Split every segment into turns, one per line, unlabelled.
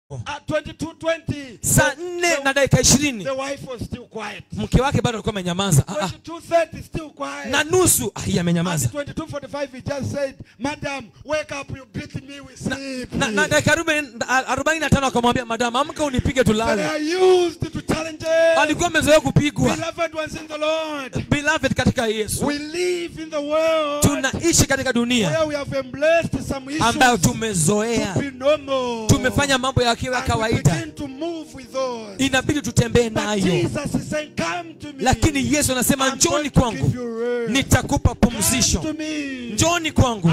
At 22:20,
Saa 4:20,
the wife was still quiet.
Mke wake bado alikuwa amenyamaza.
22:30, still quiet.
Na nusu amenyamaza.
At 22:45 he just said, "Madam, wake up, you beat me with sleep."
Na dakika 45 akamwambia, "Madam, amka unipige tulale."
They are used to challenges.
Alikuwa amezoea kupigwa.
Beloved ones in the Lord.
Beloved katika Yesu.
We live in the world.
Tunaishi katika dunia
where we have embraced some issues
ambayo tumezoea.
To be normal.
Tumefanya mambo ya kiwa kawaida. Inabidi tutembee nayo. Lakini Yesu anasema, njoni kwangu nitakupa pumzisho. Njoni kwangu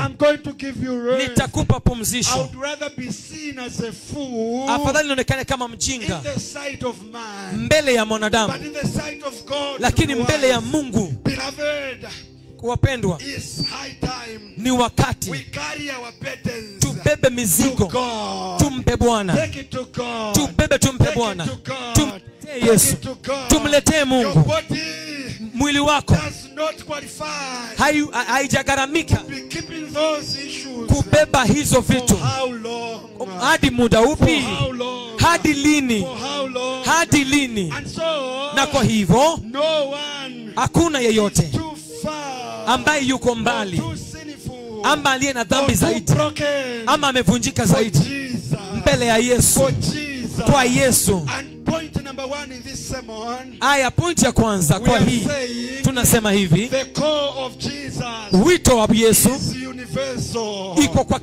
nitakupa pumzisho. Afadhali nionekane kama mjinga mbele ya mwanadamu, lakini mbele ya Mungu. Wapendwa, ni wakati tubebe mizigo, tumpe Bwana, tubebe, tumpe Bwana, tumletee Yesu, tumletee Mungu. Mwili wako haijagharamika kubeba hizo vitu. Hadi muda upi? Hadi lini? Hadi lini? Na kwa hivyo hakuna yeyote ambaye yuko mbali, ama aliye na dhambi zaidi, ama amevunjika zaidi mbele ya Yesu, kwa Yesu. Aya, point ya kwanza kwa hii tunasema hivi, wito wa Yesu iko kwa